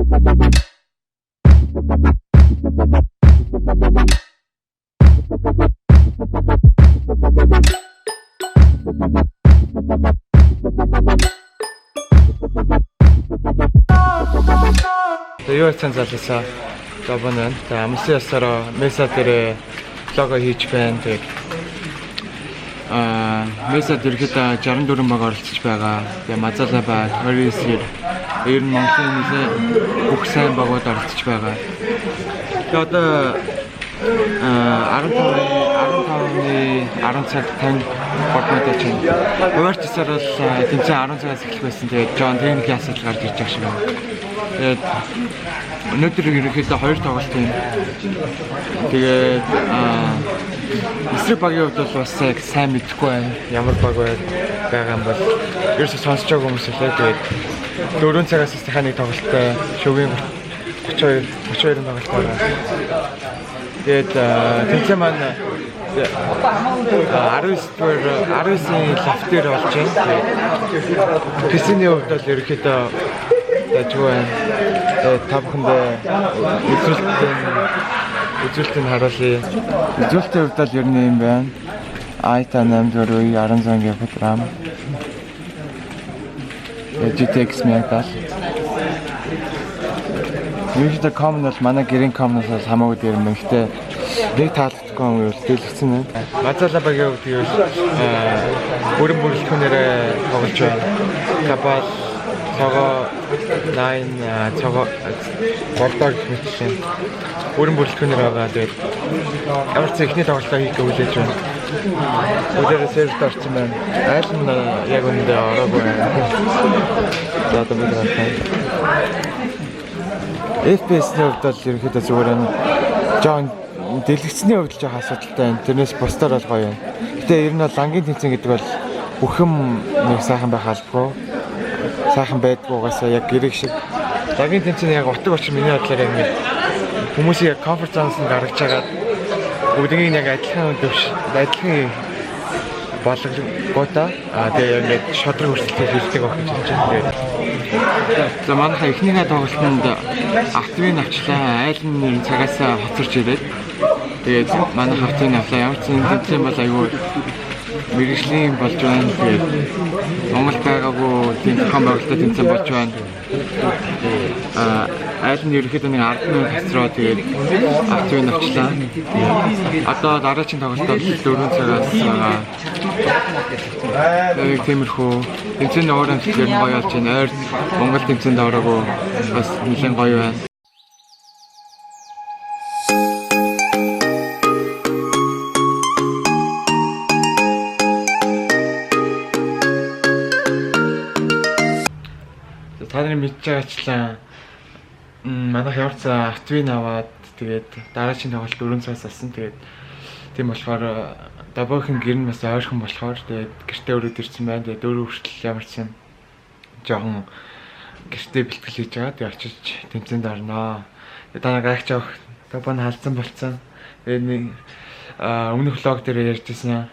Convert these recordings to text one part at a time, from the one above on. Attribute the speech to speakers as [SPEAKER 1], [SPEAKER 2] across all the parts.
[SPEAKER 1] Тэгээ юу яцсан залуусаа Добон байна. Тэгээ амлсан ёсороо Меса дээр лого хийж байна. Тэгээд Меса ерөөхдөө 64 баг оролцож байгаа. Тэгээ Мазала баг, 29-ээр ер нь Монголын нэлээ бүх сайн багууд оролцож байгаа. Тэгээ одоо 15-ны 10 цаг 53 минут болж байна. Хуваарч ёсоор бол тэмцээн 10 цагаас эхлэх байсан. Тэгээд жоон техникийн асуудал гарч ирж байгаа шиг байна. Тэгээд өнөөдөр ерөнхийдөө 2 тоглолт юм. Тэгээд эсрэг багийн хувьд бол бас яг сайн мэдэхгүй байна. Ямар баг байгаа юм бол ерөөсөө сонсож байгаа хүмүүс лээ. Тэгээд 4 цагаас дахиад нэг тоглолттой шөвгийн 32 32 тоглолт байгаа. Тэгээд тэмцээн маань 19 дугаар 19-ийн лав дээр болж байна. Тэгээд PC-ний хувьд бол ерөнхийдөө дажгүй байна. Тэгээд та бүхэндээ үзүүлэлтийг харуулъя. Үзүүлэлтийн хувьд бол ер нь юм байна. i8 4 16 GB RAM. GTX 1070. Ерөнхийдөө common бол манай гэрийн common бол хамаагүй дээр юм байна. Гэтэ нэг таалагдахгүй юм бол дэлгэцэн байна. Мазала багийн хувьд гэвэл бүрэн бүрэлдэхүүнээрээ тоглож байна. Кабал, цогоо 9, цогоо болдоо гэх мэтчлэн бүрэн бүрэлдэхүүнээр байгаа. Тэгээд ямар ч эхний тоглолтоо хийх хүлээж байна. Өдөрөө серверт орсон байна. Айл нь яг үүндээ ороогүй байна. За одоо бид гарах. FPS-ний хувьд бол ерөнхийдөө зүгээр энэ жоон дэлгэцний хувьд л жоохон асуудалтай байна. Тэрнээс бусдаар бол гоё юм. Гэтэ ер нь бол ангийн тэмцээн гэдэг бол бүх юм нэг сайхан байх албагүй. Сайхан байдгүй угаасаа яг гэрэг шиг. Лагийн тэмцээн яг утга учир миний бодлоор ингээд хүмүүсийг яг comfort zone-с нь гаргаж агаад бүгднийг яг адилхан төвш, адилхан болгонгуудаа тэгээ ингээд шодрог өрсөлдөөн хийлдэг байх гэж бодож байна. Тэгээд за манайхаа эхнийхээ тоглолтод автвын авчлаа. Айл нь цагаасаа хоцорч ирээд тэгээд манайх автвын авлаа. Ямар ч юм тэмцээн бол айгүй мэргэжлийн болж байна. Тэгээд Монгол байгаагүй тийм зохион байгуулалттай тэмцээн болж байна. Айл нь ерөнхийдөө нэг 10 минут хоцроо тэгээд автвын авчлаа. Тэгээд одоо дараагийн тоглолт бол 4 цагаас байгаа. Тэгээд тиймэрхүү тэмцээний уур амьсгал ер нь гоё болж байна. Ойр Монгол тэмцээнд ороогүй бас нэлээд гоё байна. Та нарын мэдж байгаачлан манайх ямар ч автвын аваад тэгээд дараагийн тоглолт 4 цагаас болсон. Тэгээд тийм болохоор Добохийн гэр нь бас ойрхон болохоор тэгээд гэртээ өрөөд ирсэн байна. Тэгээд дөрөв хүртэл ямар ч юм жоохон гэртээ бэлтгэл хийж байгаа. Тэгээд очиж тэмцээнд орноо. Тэгээд та нар гайхаж авах Добоо нь халдсан болцсон. Тэгээд нэг өмнөх влог дээр ярьжсэн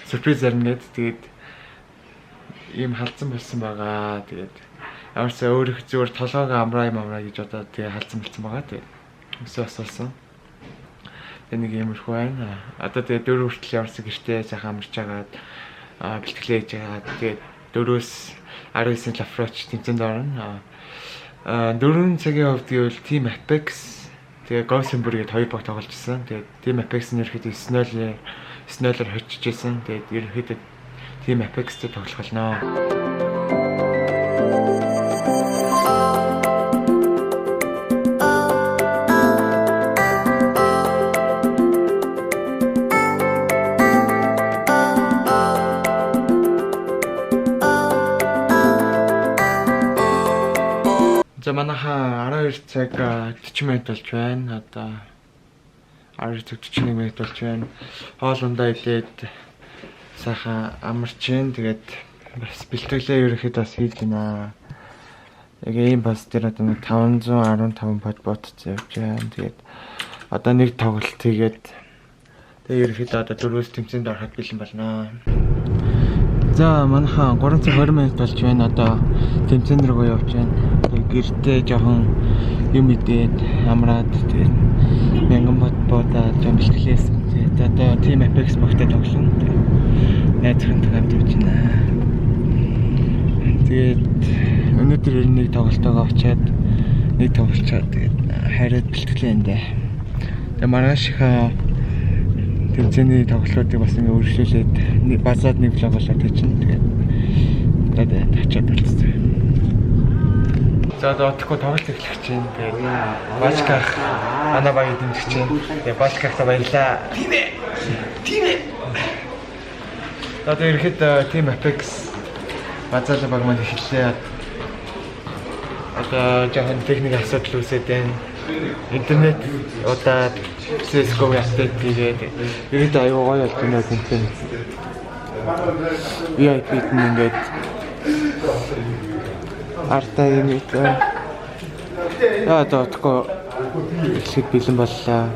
[SPEAKER 1] сюрприз зарна гэд тэгээд ийм халдсан болсон байгаа. Тэгээд ямар ч өөр их зүгээр толгойгоо амраа юм амраа гэж бодоод тэгээ халдсан болсон байгаа. Тэгээд өсөө асуулсан. Тэгээ нэг иймэрхүү байна. Одоо тэгээ дөрөв хүртэл ямар ч гэртээ сайхан амарч агаад бэлтгэлээ хийж агаад тэгээд 4-өөс 19 лавроч тэмцээнд орно. 4 цагийн хувьд гэвэл Team Apex тэгээ Gothenburg гээд хоёр баг тоглож исэн. Тэгээд Team Apex нь ерөөхдөө 9-0-оор хочиж исэн. Тэгээд ерөөхдөө Team Apex-тэй тоглох болно. За манайхаа 12 цаг 40 минут болж байна. Одоо 12 цаг 41 минут болж байна. Хоол ундаа идээд сайхан амарч гин. Тэгээд бас бэлтгэлээ ерөнхийдөө бас хийж байна. Яг ийм бас дээр одоо нэг 515 под ботц явж байна. Тэгээд одоо нэг тоглолт хийгээд тэгээд ерөнхийдөө одоо дөрвөөс тэмцээнд ороход бэлэн болно. За манайхаа 3 цаг 20 минут болж байна. Одоо тэмцээн рүү явж байна. Гэртээ жоохон юм идээд амраад, тэгээд мянган бот буудаад жоохон бэлтгэлээсэн. Тэгээд одоо Team Apex багтай тоглоно. Тэгээд найз охинтой хамт явж байна. Тэгээд өнөөдөр ер нь нэг тоглолтоогоо очиад, нэг тоглолцоод, тэгээд хариад бэлтгэлээ энэ дээ. Тэгээд маргаашийнхаа тэмцээний тоглолтуудыг бас ингээ үргэлжлүүлээд нэг базаад нэг vlog болоод чинь тэгээд одоо очиад болцсон. За, одоо удахгүй тоглолт эхлэх чинь. Тэгээд Башках манай багийг дэмжиж чинь. Тэгээд Башкахта баярлаа. Тийм ээ. Тийм ээ. Одоо ерхэд Team Apex Мазала баг маань эхэллээ. Одоо жоохон техник асуудал үүсээд байна. Интернет удаад, CS:GO update хийгээд ерөөдөө аюу гоё болж байна тэмцээн. VIP-д нь ингээд артаа юм ээ. Яа, одоо удахгүй эхлэхэд бэлэн боллоо.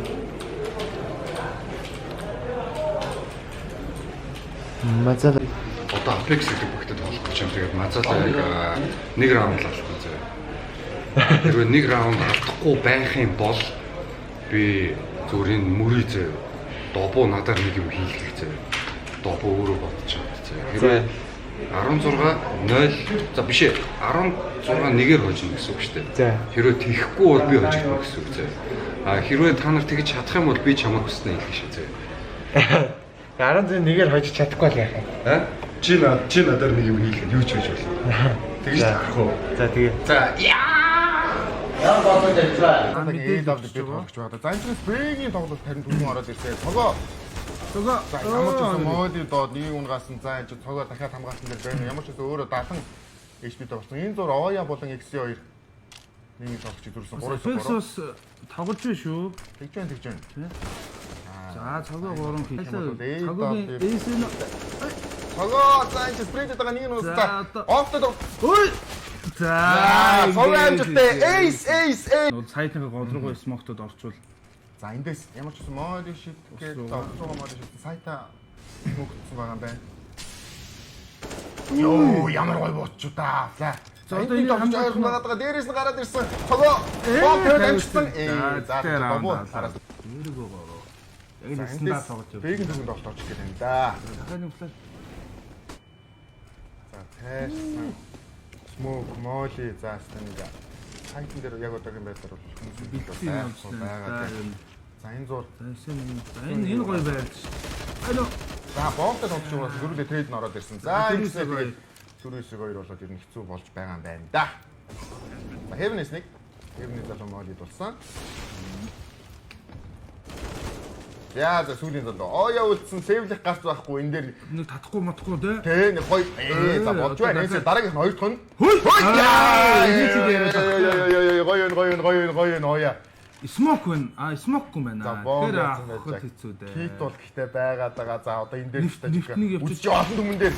[SPEAKER 1] Мазала.
[SPEAKER 2] Одоо Apex гэдэг багтад тоглох гэж юм. Тэгээд Мазала яг нэг раунд л алдсан заяа. Хэрвээ нэг раунд алдахгүй байх юм бол би зүгээр энэ мөрий заяа. Добоо надаар нэг юм хийлгэх заяа. Добоо өөрөө бодож байгаа заяа. Хэрвээ 16 0, за биш ээ, 16 1-ээр хожино гэсэн үг шүү дээ. Хэрвээ тэхгүй бол би хожигдно гэсэн үг заяа. А хэрвээ та нар тэгж чадах юм бол би чамайг хүснэ хэлэх шээ заяа.
[SPEAKER 1] 16 1-ээр хожиж чадахгүй л яах юм?
[SPEAKER 2] Аа? Чи надаар нэг юм хийлгэн юу ч хийж болно. Тэгж таарах уу?
[SPEAKER 1] За, тэгээ.
[SPEAKER 2] За.
[SPEAKER 3] Мэдээлэл авч би тоглож байгаа. За, энэ ч Бэгийн тоглолт харин түрүүн ороод ирсэн. Цогоо.
[SPEAKER 4] Цогоо.
[SPEAKER 3] За, ямар ч гэсэн Моли доод нэг унгаас нь, за, энэ ч цогоо дахиад хамгаалсан дээр байна. Ямар ч гэсэн өөрөө 70 HP-тэй болсон. Энэ зур Оя болон XC2 нэг тоглогч зүрсэн 3
[SPEAKER 4] Apex бас тоглож байна шүү.
[SPEAKER 3] Тэгж байна, тэгж байна.
[SPEAKER 4] За, цогоо 3
[SPEAKER 3] юм бол
[SPEAKER 4] хийлээ. Цогоогийн Ace нь
[SPEAKER 3] Цогоо, за, энэ ч спринт байгаа нэг нь
[SPEAKER 4] За,
[SPEAKER 3] уусаа. Офтод.
[SPEAKER 4] Ой! За,
[SPEAKER 3] За, цогоо амжилттай. Ace, ace, ace.
[SPEAKER 4] Бол сайтныхаа гол руугаа smoke тод орчвол
[SPEAKER 3] За, эндээс ямар ч гэсэн Моли шит гээд цогоо Моли шит сайта мөгдсөн байгаа юм байна. Йоо, ямар гоё буучуу та. За.
[SPEAKER 4] За,
[SPEAKER 3] За,
[SPEAKER 4] одоо
[SPEAKER 3] одоо энэ
[SPEAKER 4] энийг
[SPEAKER 3] хамт ойрхон
[SPEAKER 4] хамгаалах
[SPEAKER 3] байгаа. Дээрээс нь гараад ирсэн. Цогоо. Бом тавиад амжсан. Ээ, за, бомбоо. Хараас.
[SPEAKER 4] Нэргөө гороо. Яг
[SPEAKER 3] За,
[SPEAKER 4] л стандарт
[SPEAKER 3] эндээс
[SPEAKER 4] тоглож явж.
[SPEAKER 3] Бэгийн төгөнд тоглож орж ирэх юм да.
[SPEAKER 4] Дахиад нэг flash.
[SPEAKER 3] За, тайрсан. Smoke, Molly, за, нэг сайтн дээр яг одоогийн байдлаар бол хүмүүс
[SPEAKER 4] Бэлдсэн юм явуулсан.
[SPEAKER 3] байгаа. За, энэ зур.
[SPEAKER 4] За, энэ за, энэ гоё байрлал шүү. Алло.
[SPEAKER 3] За, бомбтой тоглож байгаа дөрүлээ trade нь ороод ирсэн. За,
[SPEAKER 4] 4-9
[SPEAKER 3] ингэсээ тэгээд 4-9 2 болоод ер нь хэцүү болж байгаа юм байна да. За, Heaven-с нэг. Heaven-ийн залуу Molly дулсан. Яа, за, сүүлийн залуу. Оя үлдсэн, save лэх гарц байхгүй энэ дээр.
[SPEAKER 4] Нэг татахгүй матахгүй те.
[SPEAKER 3] Тэ, нэг гоё. Ээ, за, болж байна. Энэ дараагийнх нь хоёр дахь нь.
[SPEAKER 4] Хүй!
[SPEAKER 3] Хүй!
[SPEAKER 4] Аа, энэ ч яриад байгаа.
[SPEAKER 3] Яа, гоё юм, гоё юм, гоё юм, гоё юм, оя.
[SPEAKER 4] Smoke байна. А, smoke гүй байна.
[SPEAKER 3] За, бомб
[SPEAKER 4] Тэгэхээр
[SPEAKER 3] яасан байж
[SPEAKER 4] авахд
[SPEAKER 3] байгаа.
[SPEAKER 4] хэцүү дээ.
[SPEAKER 3] Kit бол гэхдээ байгаад байгаа. За, одоо энэ дээр ч
[SPEAKER 4] Нэвтнийг явчих.
[SPEAKER 3] үзэж олон түмэн дээр.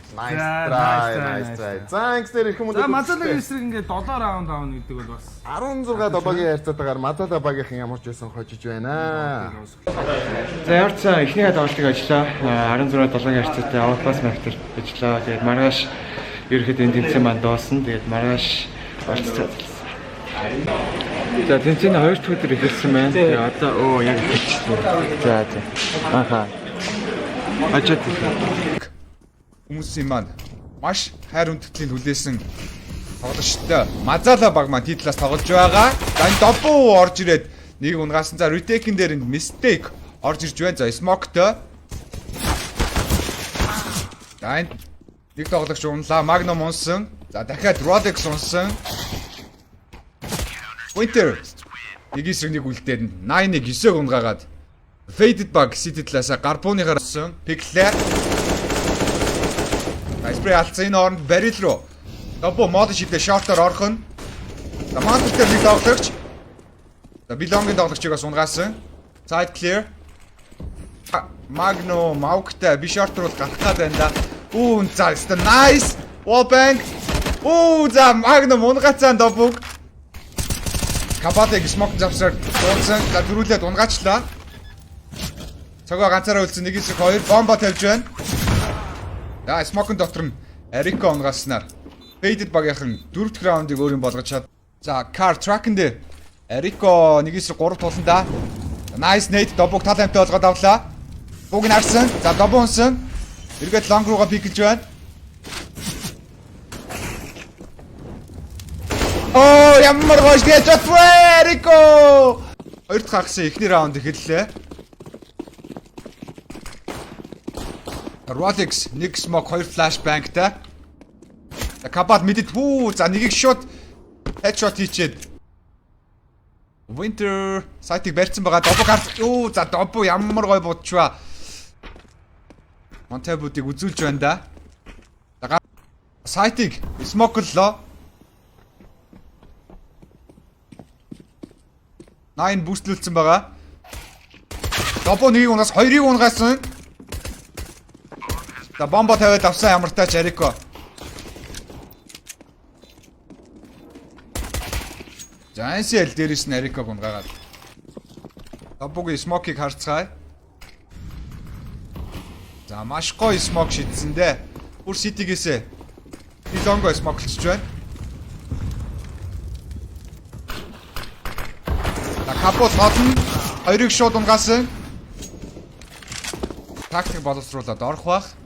[SPEAKER 3] Nice
[SPEAKER 4] За,
[SPEAKER 3] try,
[SPEAKER 4] nice try,
[SPEAKER 3] nice
[SPEAKER 4] nice
[SPEAKER 3] try. За, ингэсээр ирэх юм уу?
[SPEAKER 4] За, Мазалагийн эсрэг ингээд 7 раунд авна гэдэг бол бас
[SPEAKER 3] 16 7-гийн харьцаатайгаар Мазала багийнхан ямар ч байсан хожиж байна.
[SPEAKER 1] За, ямар ч сан эхнийхээ тоглолтыг ажиллаа. 16 7-гийн харьцаатай Outpass map дээр ажиллаа. Тэгээд маргааш ерөөхдөө энэ тэмцээн маань дуусна. Тэгээд маргааш болцоо. За, тэмцээний хоёр дахь өдөр эхэлсэн байна. Тэгээд одоо өө яг эхэлчихлээ. За. Аха. Очоод.
[SPEAKER 5] Хүмүүсийн маань маш хайр хүндэтлийн хүлээсэн тоглогчтой Мазала баг маань титлаас тоглож байгаа. За, энэ Добу орж ирээд нэг унгасан. За, retake-ин дээр энэ mistake орж ирж байна. За, smoke-той. За, энэ нэг тоглогч унлаа. Magnum унсан. За, дахиад Rolex унсан. Winter нэг эсрэг нэг үлдээд 9-ыг 9-ыг унгаагаад Faded Bug City талаасаа гарбууныхаар унсан. Pick лээ. Spray алдсан, энэ хооронд barrel руу. Добо мод шивдээ short-оор орох нь. За, Monster дээр нэг тоглогч. За, Belong-ийн тоглогчийг бас унгаасан. Side clear. Magnum Maukтай би short руу гарах гад байна да. Үүн, за, өстө nice. Wallbang. Үү, за, Magnum унгацсан Добуг. Кабатыг smoke завсаар дуудсан. За, дөрүүлээд унгаачлаа. Цогоо ганцаараа үлдсэн, нэг эсрэг хоёр бомбо тавьж байна. За, smoke-ын дотор нь Арико унгааснаар. Faded багийнхан 4 дахь раундыг өөрийн болгож чад. За, car track-н дээр Арико 1-3 тулан да. Nice nade Добуг тал амтай болгоод авлаа. Буг нь харсан. За, Добу унсан. Эргээд long руугаа peek лж байна. Оо, ямар гоё гэж бодвэ Арико. Хоёр дахь хагасын эхний раунд эхэллээ. Rolex нэг smoke, хоёр flash bang-тай. За, Кабал mid д хүү. За, нэгийг шууд headshot хийчээд Winter site ыг барьсан байгаа. Добу гарч. Юу, за, Добу ямар гоё будчваа. Монтебудыг үзүүлж байна да. За, site ыг smoke лоо. 9 boost лүүлсэн байгаа. Добу нэгийг унаас, хоёрыг унагаасан. За, бомбо тавиад авсан ямартай ч Арико. За, NCL дээрээс нь Ариког унгаагаад. Добугийн smoke ыг харцгаая. За, маш гоё smoke шидсэн дээ. Бүр City-гээс Илонго smoke лчж байна. За, Капот хоолно. Хоёрыг шууд унгаасан. Тактик боловсруулад орох бах.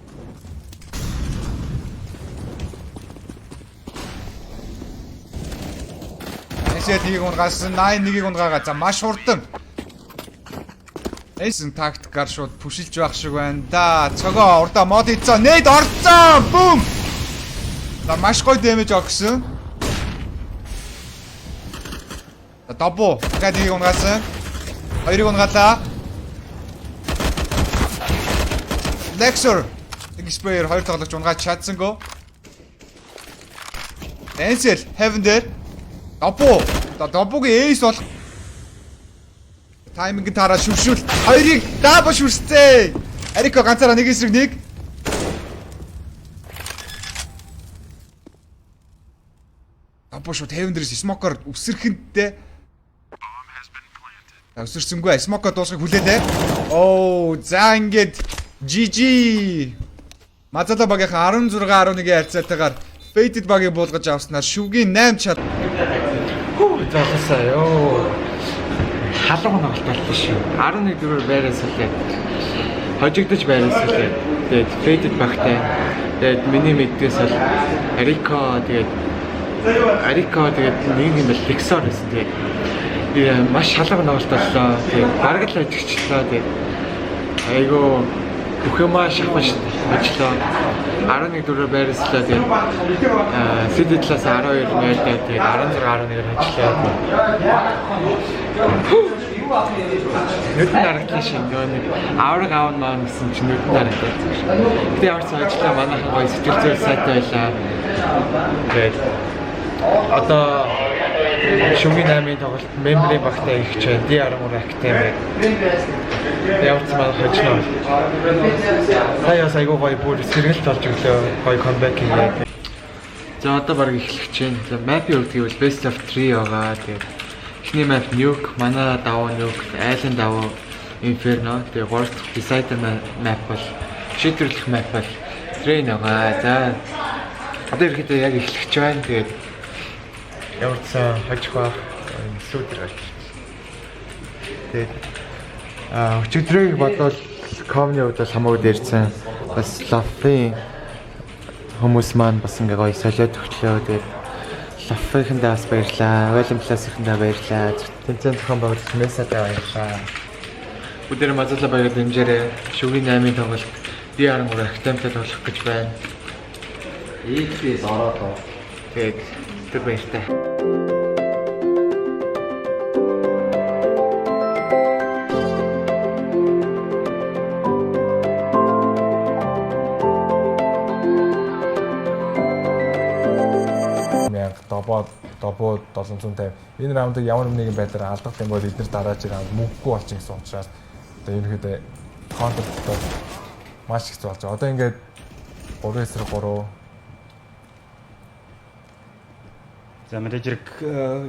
[SPEAKER 5] NCL нэгийг унгаасан, 9 нэгийг унгаагаа. За, маш хурдан. Эйсэн тактикаар шууд push илж байх шиг байна да. Цогоо урдаа мод ийцээ. Nade орцсон. Бум. За, маш гоё damage өгсөн. За, Добу дахиад нэгийг унгаасан. Хоёрыг унгаалаа. Lexer нэг sprayer хоёр тоглогч унгааж чадсангүй. Ansel Heaven дээр Добу. За, Добугийн ace болох timing таараа шүршүүл хоёрыг double шүрсцээ. Арико ганцаараа нэг эсрэг нэг. Добу шууд Heaven дээрээс smoke оор үсрэхэнтэй. За, өсөрсөнгөө smoke оо дуусгах хүлээлээ. Оо, за, ингээд GG. Мазала багийнхан 16-11-ийн харьцаатайгаар Faded багийг буулгаж авснаар шүгийн 8 чад.
[SPEAKER 1] Хүү, залуусаа ёо. Халуун тоглолт боллоо шүү. 11 дөрөөр байраа сүлээ. Хожигдож байраа сүлээ. Тэгээд Faded багтай. Тэгээд миний мэддгээс бол Арико, тэгээд Арико, тэгээд нэг юм бол Lexor байсан. Тэгээд би маш халуун тоглолт боллоо. Тэгээд бараг л ажигчлаа. Тэгээд айгуу бүх юмаа шахаж ажиллаа. 11 дөрөөр байрслаа. Тэгээд CD талаас 12 0 дээр тэгээд 16 11-ээр ажиллаа. Нүд нь харагдлаа шин, нөгөө нэг авраг аавн маань гэсэн чинь нүд нь харагдлаа. Гэтэ ямар ч ажиллаа, манайхан гоё сэтгэл зүйн сайтай байлаа. Тэгээд одоо шүмгийн 8-ын тоглолт Memory багтай их ч байна. D13 Academy. Ямар ч манай хожноо. Сая бас айгуу гоё бүр сэргэлт болж өглөө, гоё comeback хийгээд. За, одоо баг эхлэх чинь. За, map ын хувьд гэвэл best of 3 байгаа. Тэгээд эхний map Nuke, манай давуу Nuke, Island давуу Inferno. Тэгээд гурав дахь Decider map бол, шийдвэрлэх map бол Train байгаа. За, одоо ерөөхдөө яг эхлэх гэж байна. Тэгээд ямар ч сан хожих байх сүүдэр гарч. Тэгээд өчигдрийг бодвол комны хувьд бол хамаагүй дээрсэн. Бас лафын хүмүүс маань бас ингээ гоё солиод өглөө. Тэгээд лафынхандаа бас баярлаа. Welcome Plus-ийнхэндээ баярлаа. Тэмцээн зохион байгуулагч Месадаа баярлаа. Бүгдээр Мазала баяр дэмжээрэй. Шүгийн 8-ын тоглолт D13 Academy-тай тоглох гэж байна.
[SPEAKER 6] Ийхээс ороод.
[SPEAKER 1] Тэгээд түр баяртай.
[SPEAKER 7] Мянга добоо добоо 750 энэ раундыг ямар нэгэн байдлаар алдах юм бол эдгээр дараагийн раунд мөнгөгүй болчих гэсэн учраас одоо ерөнхийдөө counter дотор маш их болж байгаа. Одоо ингээд 3 эсрэг 3.
[SPEAKER 6] За, мэдээж хэрэг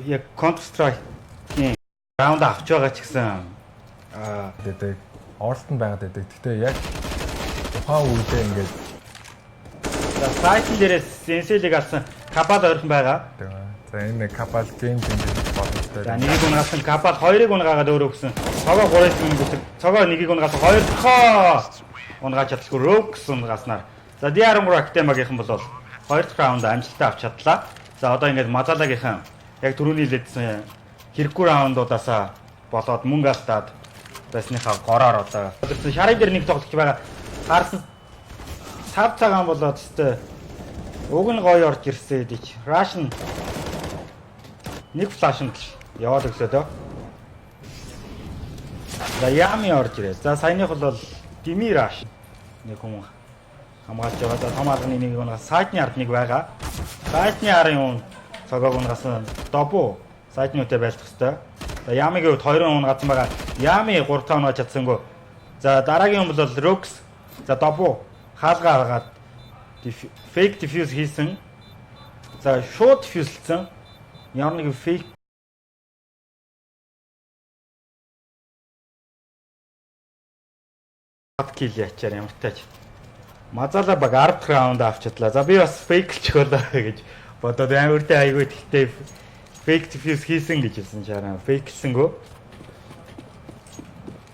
[SPEAKER 6] яг Counter Strike-ийн раунд авч байгаа ч гэсэн
[SPEAKER 7] гэдэг оролт нь байгаад байдаг. Гэхдээ яг тухайн үедээ ингээд
[SPEAKER 6] за, Cycle дээрээс Sensei-ийг алсан. Кабал ойрхон байгаа.
[SPEAKER 7] За энэ Кабал game changer боломжтой.
[SPEAKER 6] За нэгийг унагаасан Кабал хоёрыг унагаагаад өөрөө өгсөн. Цогоо 3-ыг үнгүсэг. Цогоо нэгийг унагаасан хоёр дахь унагааж чадалгүй Рокс унгааснаар. За D13 Academy-гийнхан бол хоёр дахь раунд амжилттай авч чадлаа. За одоо ингээд Мазалагийнхан яг түрүүний хэлээдсэн хэрэггүй раундуудаасаа болоод мөнгө алдаад байсныхаа гороор одоо шарын дээр нэг тоглогч байгаа. Харсан цав цагаан болоод өстой уг нь гоё орж ирсэн гэдэг чи. Russian нэг флашнд яваад өглөө дөө. За Ями орж ирээ. За саяных бол Дими Раш нэг хүн хамгаалж байгаа. За том алганы нэг унаас сайтны ард нэг байгаа. Сайтны арын хүн цогоог унгасан Добу сайтны үтэй байлдах хэвээр. За Ямигийн хувьд 2 хүн гацсан байгаа. Ями 3 дахь унааж чадсангүй. За дараагийн хүн бол Рокс. За Добу хаалгаа хагаад fake defuse хийсэн. За шууд defuse-лсэн. Ямар нэгэн fake kill ячаар ямар тач. Мазала баг 10 дахь раунд авч чадлаа. За би бас fake лчих болоо гэж бодоод амар үрдээ айгүй тэгтээ fake defuse хийсэн гэж хэлсэн чараа. Fake лсэнгүү.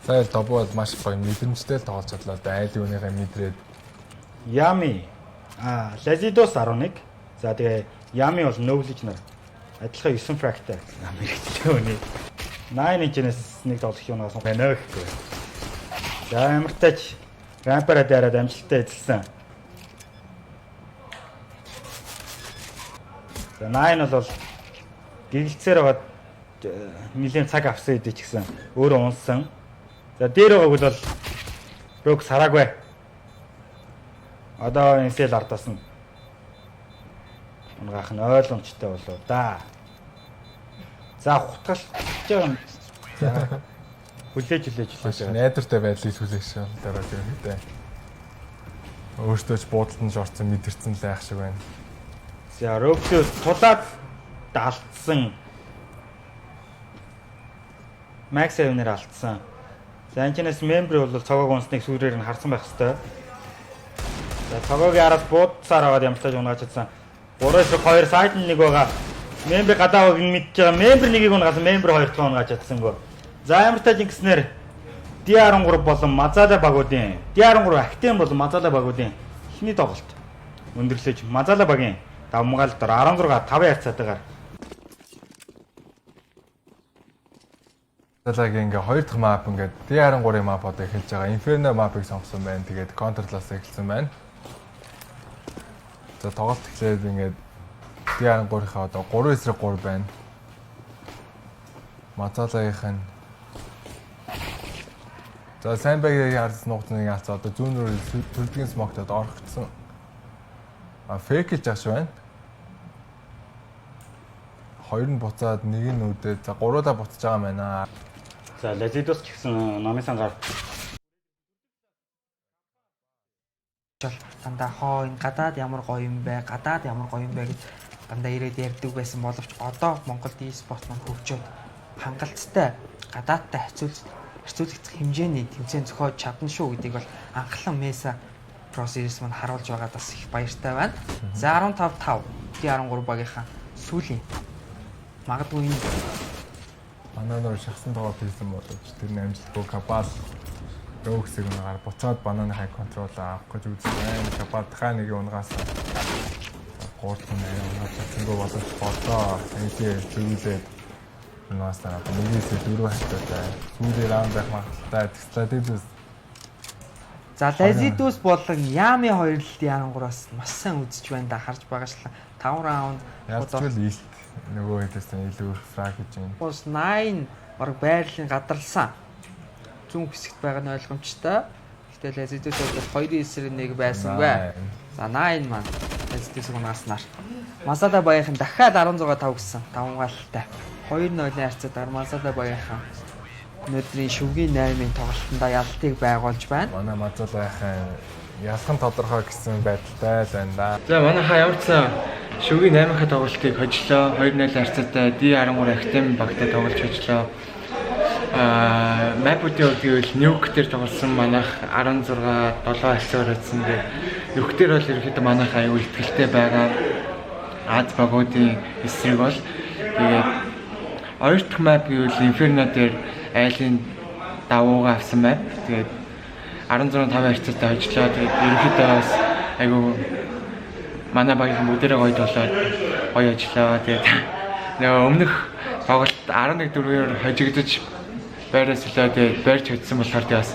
[SPEAKER 7] Сая Добу бол маш гоё мэдрэмжтэй л тоглож чадлаа. Айлын үнийхээ мэдрээд
[SPEAKER 6] Ями Лазидос 11. За тэгээ Ями бол нөвлөж нар. Адилхан 9 фрагтай. Америктэй үний. 8 инчнээс нэг тоглох юм гасан байна гэхгүй. За ямар тач рампараа дайраад амжилттай эзэлсэн. За 8 бол гигэлцээр байгаад нэлийн цаг авсан хэдий ч гэсэн өөрөө унсан. За дээр байгааг бол Рокс хараагүй. Одоо энсэл ардаас нь унгаах нь ойлгомжтой болов да. За хутгалж байгаа юм. За хүлээж хүлээж
[SPEAKER 7] маш
[SPEAKER 6] хүлээж.
[SPEAKER 7] найдвартай байдлыг хүлээх шиг дараа ерөнхийдөө. Өөртөө ч буудалд нь орсон мэдэрсэн л байх шиг байна.
[SPEAKER 6] За Роксиус тулаад алдсан. Макс Авнер алдсан. За энэчнээс мембри бол цогоог унсныг сүүрээр нь харсан байх хэвээр. За цогоогийн араас буудсаар аваад ямтаж унааж чадсан. 3-2 сайд нь нэг байгаа. Мембри гадаа байгааг нь мэдж байгаа. Мембри нэгийг унагаасан, мембри хоёр дахь унааж чадсангүй. За ямар тааж ингэснээр D13 болон Мазала багуудын D13 Актем болон Мазала багуудын эхний тоглолт өндөрлөж Мазала багийн давмгаалт дор 16 5 харьцаатайгаар
[SPEAKER 7] Талаагийн ингээ хоёр дахь map ингээд D13-ын map одоо эхэлж байгаа. Inferno map-ыг сонгосон байна. Тэгээд Counter талаас эхэлсэн байна. За тоглолт эхлээд ингээд D13-ийнхаа одоо 3-3 байна. Мазалагийнх нь За Sandbag-ийн хардсан нууцныг алцаа одоо зүүн рүү төрдгийн smoke-тод орчихсон. А fake хийж аш байна. Хоёр нь буцаад нэг нь үдээ. За гурвуулаа буцаж байгаа юм байна.
[SPEAKER 6] За Лазидус ч гэсэн номын сангаар
[SPEAKER 8] дандаа хоо энэ гадаад ямар гоё юм бэ, гадаад ямар гоё юм бэ гэж дандаа ирээд ярьдаг байсан боловч одоо Монголд e-спорт маань хөгжөөд хангалттай гадаадтай харьцуулагдах хэмжээний тэмцээн зохиож чадна шүү гэдгийг бол анхлан Mesa Pro Series маань харуулж байгаад бас их баяртай байна. За 15-5 D13 багийнхаа сүүлийн магадгүй энэ
[SPEAKER 7] Бананаар шахсан тоглолт хийсэн боловч тэр нь амжилтгүй Кабал Роксыг унгаар буцаад бананыхаа контрол авах гэж үзсэн байна. Кабал дахиад нэг унгаасан. Гурав дахь нь арай унгаад чадсангүй боловч болоо. Энэсээ зөвлөөд унаасаа одоо нэгээс дөрөв хальтаатай. Сүүлийн раунд байх магадaltaй. Тэгслээ
[SPEAKER 8] За Лазидус болон Ями хоёр л D13-аас маш сайн үзэж байна да харж байгаачлан 5 раунд
[SPEAKER 7] Ялцгүй илт нөгөө хэдээс илүү их фраг хийж байна.
[SPEAKER 8] Бус 9 бараг байрлалын гадарлсан. Зүүн хэсэгт байгаа нь ойлгомжтой. Гэтэл Лазидус бол 2 эсрэг 1 байсангүй. За 9 маань Лазидусыг унааснаар. Масада баяхан дахиад 16-5 гэсэн давмгаалалтай. 2-0-ын харьцаагаар Масада баяхан өнөөдрийн шөвгийн 8-ын тоглолтонд ялалтыг байгуулж байна.
[SPEAKER 7] Манай Мазалайхан ялхан тодорхой гэсэн байдалтай л байна да.
[SPEAKER 1] За манайхаа ямар ч сан шөвгийн 8-ын тоглолтыг хожлоо. 2-0 харьцаатай D13 Academy багтай тоглож хожлоо. Map-уудын хувьд гэвэл Nuke дээр тоглосон манайх 16 7 харьцаагаар хоцсон. Тэгээд Nuke дээр бол ерөнхийдөө манайх аюул ихтэй байгаа. Аз багуудын эсрэг бол тэгээд хоёр дахь map гэвэл Inferno дээр айлын давуугаа авсан map. Тэгээд 16-5 харьцаатай хожлоо. Тэгээд ерөнхийдөө бас айгүй манай багийнхан бүгдээрээ гоё тоглоод гоё ажиллаа. Тэгээд нөгөө өмнөх тоглолт 11-4-ээр хожигдож байраас илүү тэгээд барьж хоцсон болохоор тэгээд бас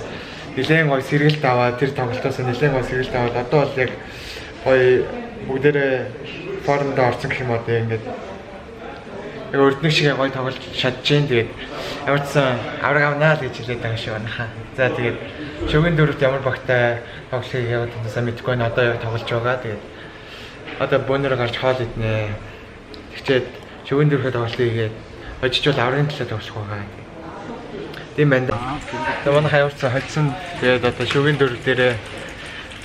[SPEAKER 1] нэлээд гоё сэргэлт аваад тэр тоглолтоос нэлээд гоё сэргэлт аваад одоо бол яг гоё бүгдээрээ формд орсон гэх юм уу тэгээд ингээд яг өрднөх шиг гоё тоглож чадж гин. Тэгээд ямар ч сан авраг авнаа л гэж хэлээд байгаа шиг байна хаа. За тэгээд шөвгийн дөрөвт ямар багтай тоглохыг яваад танасаа мэдэхгүй байна. Одоо яг тоглож байгаа. Тэгээд одоо бөөнөр гарч хоол иднэ. Тэгчээд шөвгийн дөрөвт тоглолтыг хийгээд хожиж бол аврагын төлөө тоглох байгаа. Тийм байна. Тэгээд манай хавьцаа хоцсон. Тэгээд одоо шөвгийн дөрөв дээрээ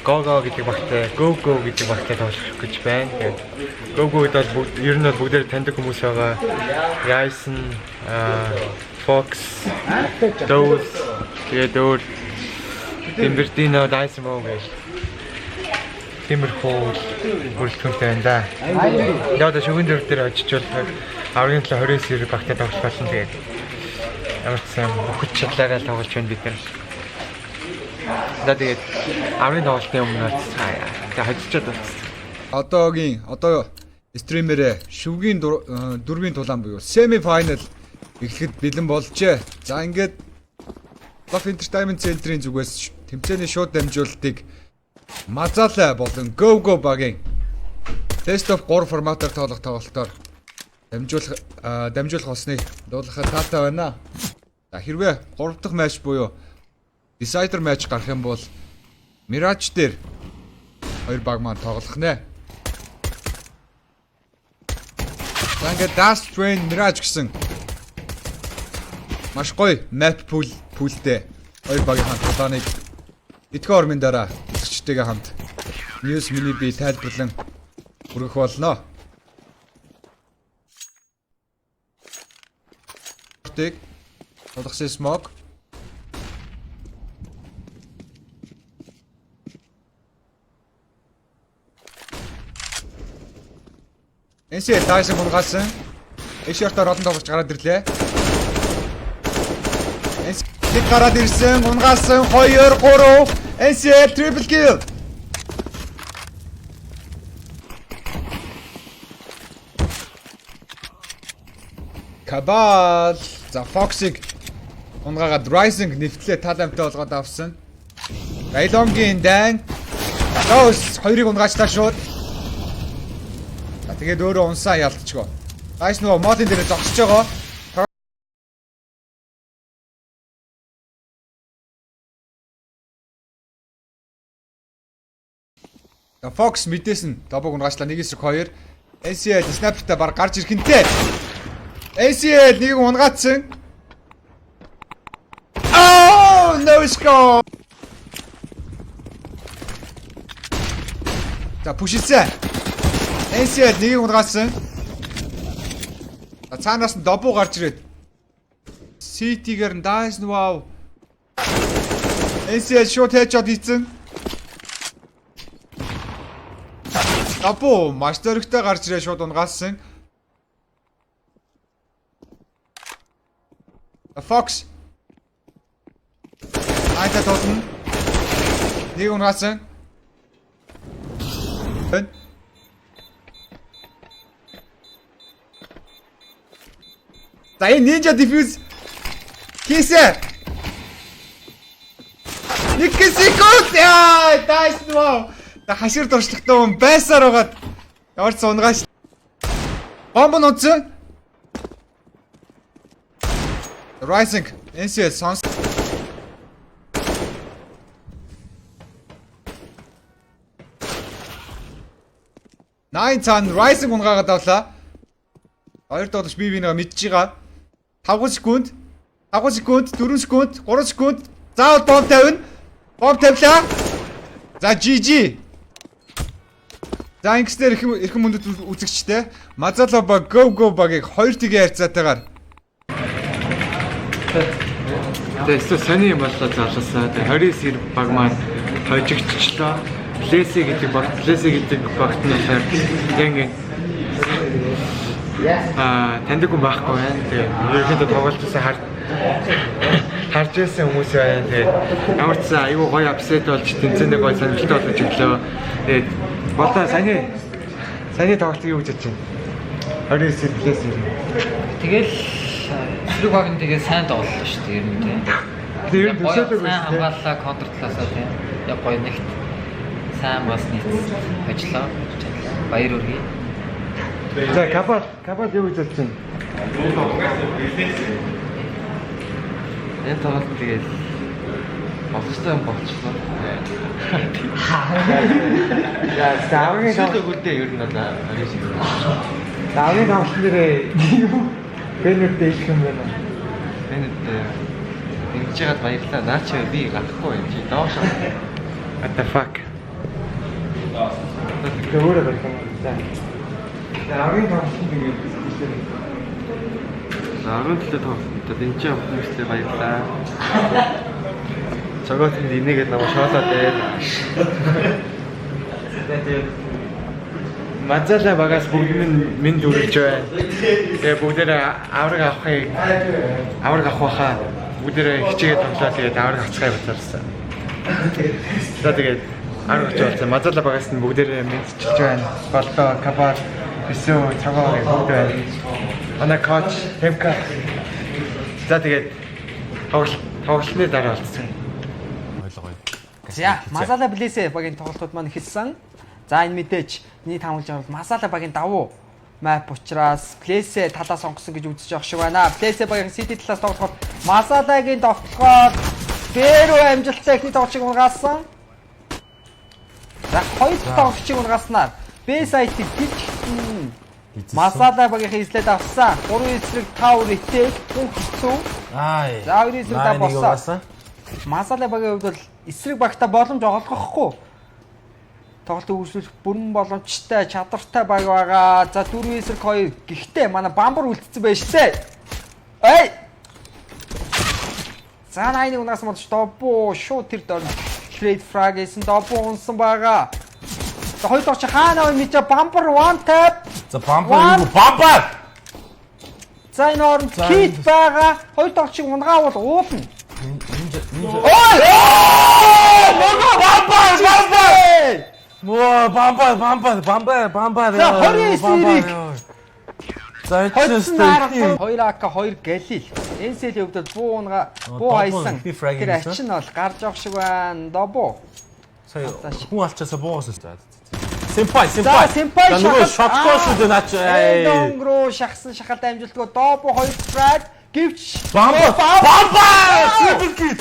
[SPEAKER 1] Go Go гэдэг багтай, Go Go гэдэг багтай тоглох гэж байна. Тэгээд Go Go гэдэг бол бүгд ер нь бол бүгдээр таньдаг хүмүүс байгаа. Ryzen, Fox, Dose тэгээд өөр Timbertino, Dyson мó гэж тиймэрхүү бүрэлдэхүүнтэй байна да. Тэгээд одоо шөвгийн дөрөв дээр очиж бол аврагын төлөө 29 багтай тоглох болно. Тэгээд ямар ч сан бүхэл чадлаараа тоглож байна бид нар. За тэгээд аврагын тоглолтын өмнө цаая. Тэгээд хожичод болчихсон.
[SPEAKER 5] Одоогийн одоо стримерээ шүвгийн дөрвийн тулаан буюу semi final эхлэхэд бэлэн болжээ. За ингээд Love Entertainment Center-ийн зүгээс тэмцээний шууд дамжуулалтыг Мазала болон Go Go багийн Best of 3 форматаар тоглох тоглолтоор дамжуулах болсныг дуулгахад таатай байна. За хэрвээ 3 дахь матч буюу Decider матч гарах юм бол Mirage дээр хоёр баг маань тоглох нэ. За ингээд Dust Train Mirage гэсэн маш гоё map pool-тэй хоёр багийн тулааныг эдгээр ормын дараа үзэгчтэйгээ хамт News Mini би тайлбарлан хүргэх болно. Тэг тулгсан smoke. NCL Dyson унгаасан. Эшортоор олон тоглогч гараад ирлээ. NCL гараад ирсэн, унгаасан 2 3 NCL triple kill. Кабал за Fox-ыг унгаагаад Rising нэвтлээ тал амтай болгоод авсан. Байлонгийн дайн Дос хоёрыг унгаачлаа шууд. Тэгээд өөрөө унсаа ялтчгоо. Дайс нөгөө молын дээр зогсож байгаа. За Fox мэдээс нь добог унгаачлаа 1-2. NCL снайпертай баг гарч ирэхэнтэй. NCL нэг унгаацсан. Oh, no score. За пүшилсэн. NCL нэгийг унгаасан. За цаанаас нь добуу гарч ирээд CT-гээр нь Dyson wow. NCL шууд headshot хийсэн. Добуу маш зоригтой гарч ирээ шууд унгаасан. Fox айта тотон. Нэг унгаасан. За энэ Ninja Diffuse хийсэ. Нэг секунд яа, дайс wow. За хашир туршлагатай хүн байсаар байгаад ямар ч унгаач. Бомб нь унтсан. Rising NCL сонс. Nine цаана Rising унгаагаад авлаа. Хоёр тоглогч бие биенээ мэдж байгаа. 5 секунд, 5 секунд, 4 секунд, 3 секунд. Заавал бомб тавина. Бомб тавилаа. За GG. За ингэснээр эрхэм мөндөд үзэгчтэй Мазала ба Go Go багийг 2-1 харьцаатайгаар.
[SPEAKER 1] Тэгээ өстө сони юм боллоо залуусаа. Тэгээ 29 баг маань хожигдчихлоо. Плеси гэдэг баг, Плеси гэдэг багт нь болохоор яг ингэ Таньдаг хүн байхгүй байна. Тэгээд ерөнхийдөө тоглолт байсан харж байсан хүмүүс байна. Тэгээд ямар ч сан айгүй гоё upset болж тэмцээний гоё сонирхолтой болж өглөө. Тэгээд болоо саяны тоглолтыг юу гэж бодож байна? 29 плюс юм.
[SPEAKER 9] Тэгэл эсрэг баг нь тэгээ сайн тоглолоо шүү дээ ер нь тийм.
[SPEAKER 1] Тэгээ ер нь төсөөлөөгүй
[SPEAKER 9] шүү дээ. Хамгааллаа контр талаасаа тийм. Яг гоё нэгт сайн бас нийцсэн ажиллаа. Баяр хүргэе.
[SPEAKER 1] За Кабал юу гэж бодож байна?
[SPEAKER 9] Энэ тоглолт тэгэл боломжтой юм болчихлоо.
[SPEAKER 1] За давгийн
[SPEAKER 9] төсөөлөөгүй ер нь бол
[SPEAKER 1] давгийн тоглолтын дээр юу бэнэртэй хэлэх юм байна.
[SPEAKER 9] Бэнэртэй ингэж яагаад баярлаа. Наа чи би гарахгүй юм чи доош.
[SPEAKER 1] What the fuck? Тэгээ өөрөө гарах юм. За. Давгийн тоглолтын дээр хэлэх.
[SPEAKER 9] 17 тоглолтод энэ ч хүмүүстээ баярлаа. Цогоот энд инээгээд намайг шоолоод байна.
[SPEAKER 1] Тэгээд Мазала багаас бүгд нь минь дүрж байна. Тэгээ бүгдээрээ авраг авраг авах байхаа. Бүгдээрээ хичээгээд тоглоо тэгээд авраг авцгаая бодсон. За тэгээд авраг авч болсон. Мазала багаас нь бүгдээрээ мэдчилж байна. Болдоо, Кабал, Бисүү, Цогоо гэх бүгд байна. Манай коуч Темка. За тэгээд тоглолтны дараа болцсон.
[SPEAKER 8] За, Масала Блэсэ багийн тоглолтууд маань эхэлсэн. За энэ мэдээж миний таамаглаж байгаа бол Масала багийн давуу map учраас Блэсэ талаа сонгосон гэж үзэж явах шиг байна. Блэсэ багийн City талаас тоглоход Масалагийн довтлохоор Бэрүү амжилттай эхний тоглолтыг унгаасан. За хоёр дахь тоглолтыг унгааснаар B site-ийг гिचсэн. Масала багийн эзлээд авсан. 3 эсрэг 5 retake хүн хэцүү. За 2 эсрэг 5 болсон. Масала багийн хувьд бол эсрэг багта боломж олгохгүй. Тоглолтыг үргэлжлүүлэх бүрэн боломжтой, чадвартай баг байгаа. За 4 эсрэг 2. Гэхдээ манай Бамбар үлдсэн байж тээ. Эй! За 81 унаас болж Добу шууд тэр дорн trade frag хийсэн. Добу унсан байгаа. За хоёр дахь чи хаана вэ мэдээ Бамбар one tap.
[SPEAKER 4] За Бамбар юу? Бамбар!
[SPEAKER 8] За энэ хооронд кит байгаа. Хоёр дахь чи унгаавал уулна. Ой! Мого
[SPEAKER 4] Бамбар! Бамбар! Моо Бамбар Бамбар Бамбар Бамбар.
[SPEAKER 8] За 29-ийг.
[SPEAKER 4] За энэ
[SPEAKER 8] 2 АК 2 Галил. NCL-ийн хувьд бол буу унга буу хайсан. Тэр ачин бол гарч явах шиг байна. Добу.
[SPEAKER 4] Сая хүн алчаасаа буугаас л. Сэмпай,
[SPEAKER 8] сэмпай. За сэмпай
[SPEAKER 4] нөгөө шотгоо шүү дээ наач.
[SPEAKER 8] Эндон руу шахсан шахалт амжилтгүй. Добу 2 frag гэвч
[SPEAKER 4] Бамбар! Бамбар! Triple kill.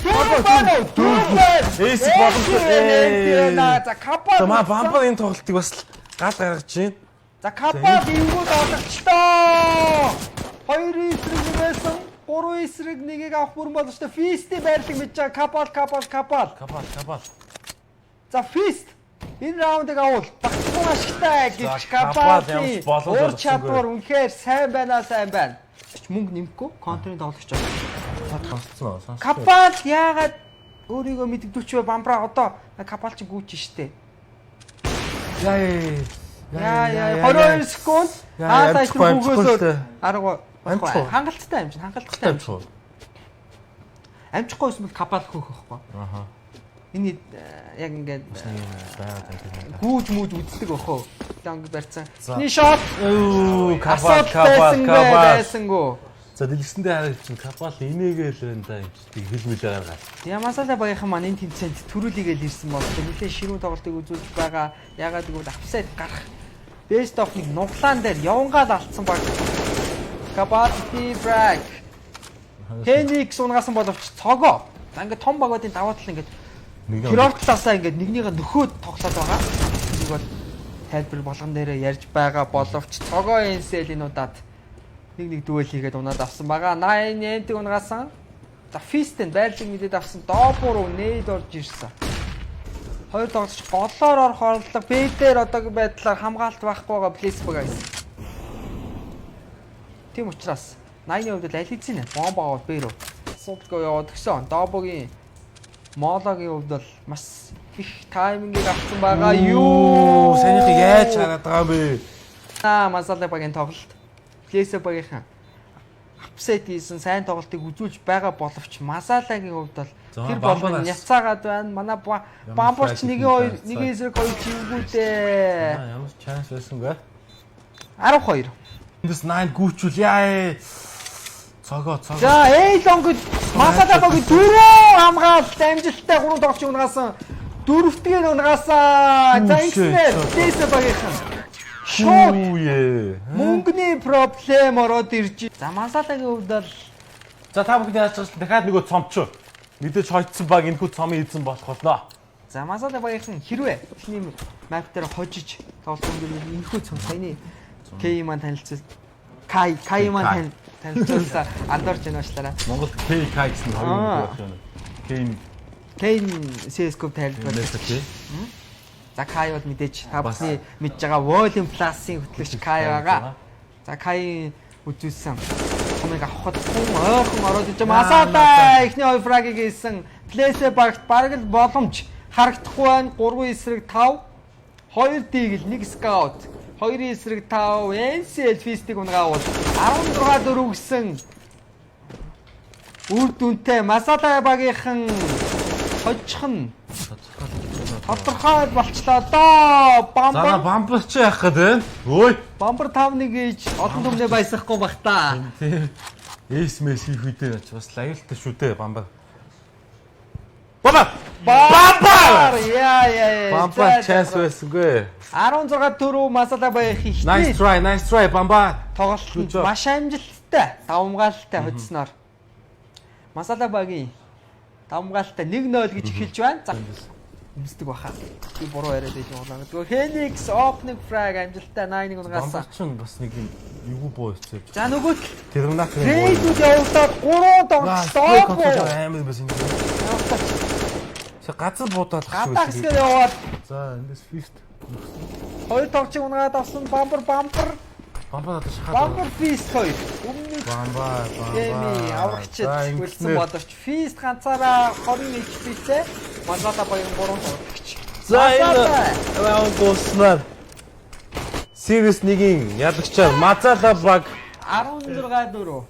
[SPEAKER 8] Бамбар!
[SPEAKER 4] Эйс боломжтой.
[SPEAKER 8] За Капа.
[SPEAKER 4] За маа Бамбар энэ тоглолтыг бас гал гаргаж байна.
[SPEAKER 8] За Капа эвгүүд олгочлоо. 2 эсрэг 1 байсан. 3 эсрэг 1-ийг авах бүрэн боломжтой. Фистийн байрлал мэдж байгаа. Капал, Капал, Капал.
[SPEAKER 4] Капал, Капал.
[SPEAKER 8] За Фист энэ раундыг авал багцхан ашигтай гэж Капалын ур чадвар үнэхээр сайн байна, сайн байна. Мөнгө нэмэхгүй контрын тоглогч байна. Капал яагаад өөрийгөө мэддэгдүүлчихвэ Бамбра одоо Капал чи гүйч штэ.
[SPEAKER 4] Яа
[SPEAKER 8] Яа 22 секунд. Аа сайт руу хүүгөөсөө арга хангалттай амжин, хангалттай амжин. Амжихгүй байсан бол Капал хөөх байхгүй.
[SPEAKER 4] Аха.
[SPEAKER 8] Энэ яг ингээд гүүж мүж үздэг өхөө. Лонг барьсан. Эхний шот.
[SPEAKER 4] Өө Капал Капал Капал
[SPEAKER 8] байсангүй.
[SPEAKER 4] За дэлгэсэндээ хараад чинь Капал инээгээл байна да юм чи хэл мэлээ гаргаад.
[SPEAKER 8] Ямасала багийнхан маань энэ тэмцээнд төрүүлээгээл ирсэн бол нэлээд ширүүн тоглолтыг үзүүлж байгаа. Ягаад гэвэл upset гарах best of нэг нуглаан дээр явангаал алдсан баг. Капал frag. Хеникс унгасан боловч цогоо. За ингээд том багуудын даваа тал ингээд тэр талаасаа ингээд нэгнийгээ нөхөөд тоглоод байгаа. Энийг бол тайлбар болгон дээрээ ярьж байгаа боловч цогоо NCL энэ удаад нэг нэг дүүл хийгээд унаад авсан байгаа. 8 N-ийг унгаасан. За Fist-ийн байрлалыг мэдээд авсан. Добу руу нээд орж ирсэн. Хоёр тоглогч голоор орох орлого Б дээр одоогийн байдлаар хамгаалт байхгүй байгаа Bliss guys. Тийм учраас 80-ийн хувьд аль хэзээ бомб аваад Б рүү асуудалгүй яваад гисэн. Добогийн Мологийн хувьд бол маш их таймингийг авсан байгаа. Юу
[SPEAKER 4] санийхыг яаж хараад байгаа юм бэ?
[SPEAKER 8] Масала багийн тоглолт. Плейсэ багийнхан upset хийсэн сайн тоглолтыг үзүүлж байгаа боловч Масалагийн хувьд бол тэр болгон няцаагаад байна. Манай Бамбарч 1-2 1 эсрэг 2 чимгүй дээ.
[SPEAKER 4] Ямар chance байсан бэ?
[SPEAKER 8] 12.
[SPEAKER 4] Эндээс 9 гүйчүүл яа. Цогоо цогоо.
[SPEAKER 8] За Эйлонгод Масала багийн дөрөв хамгаалалт амжилттай 3 тоглогч унагаасан. Дөрөвдгийг унагаасан. За ингэснээр Плейсэ багийнхан шууд мөнгөний проблем ороод ирж. За Масалагийн хувьд бол
[SPEAKER 4] за та бүхний яаж байгаа дахиад нөгөө цомчоо. Мэдээж хойтсон баг энэхүү цомын эзэн болох болно.
[SPEAKER 8] За Масала багийнхан хэрвээ эхний map дээр хожиж тоглолт өнгөрөх энэхүү цом саяны Кей маань танилцсан. Кай Кай маань танилцуулсан андуурч байна уучлаарай.
[SPEAKER 4] Монгол Кей Кай гэсэн хоёр юм байх юм. Кейн
[SPEAKER 8] Кейн CS:GO тайлбар. За Кай бол мэдээж та бүхний мэдж байгаа Volume Plus-ын хөтлөгч Кай байгаа. За Кай үзүүлсэн цомыг авахд хүн ойрхон ороод иж Масада эхний хоёр frag-ыг хийсэн. Плейсэ багт бараг л боломж харагдахгүй байна. 3 эсрэг 5 2 дигэл 1 scout 2 эсрэг 5 NCL Fist-ийг унгаавал 16-4 гэсэн үр дүнтэй Масала багийнхан хожих нь тодорхой болчлоо доо. Бамбар.
[SPEAKER 4] За бамбар чи яах гээд байна? Ой.
[SPEAKER 8] Бамбар 5-1 гэж олон түмнээ баясахгүй бах та.
[SPEAKER 4] Тийм. Эс мэс хийх үедээ бас аюултай шүү дээ бамбар. Бамбар.
[SPEAKER 8] Бамбар. Яа яа.
[SPEAKER 4] Бамбар chance байсангүй.
[SPEAKER 8] 16-4 Масала баях ихтэй.
[SPEAKER 4] Nice try, nice try Бамбар.
[SPEAKER 8] Тоглолт маш амжилттай, давмгаалтай хоцсноор. Масала багийн давмгаалтай 1-0 гэж эхэлж байна. За өмсдөг баха. Би буруу яриад байж байгаа. Тэгээ Phoenix opening frag амжилттай 8-1 унагаасан.
[SPEAKER 4] Бамбар ч бас нэг юм эвгүй боо өсөж.
[SPEAKER 8] За нөгөө талд
[SPEAKER 4] Терминаторын
[SPEAKER 8] боо. Рейдүүд явагдаад 3 тоглолт
[SPEAKER 4] амар байсан. Газар буудаад
[SPEAKER 8] гадаа хэсгээр яваад.
[SPEAKER 4] За эндээс fist.
[SPEAKER 8] Хоёр тоглогчийг унгаад авсан Бамбар Бамбар.
[SPEAKER 4] Бамбар одоо шахаад.
[SPEAKER 8] Бамбар Fist 2. Өмнө
[SPEAKER 4] Бамбар Бамбар.
[SPEAKER 8] Эми аврагчд үлдсэн боловч Fist ганцаараа 20 HP-тэй Масала баян 3 тоглогч.
[SPEAKER 4] За энэ раунд дууснаар Series 1-ийн ялагчаар Мазала баг
[SPEAKER 8] 16-4.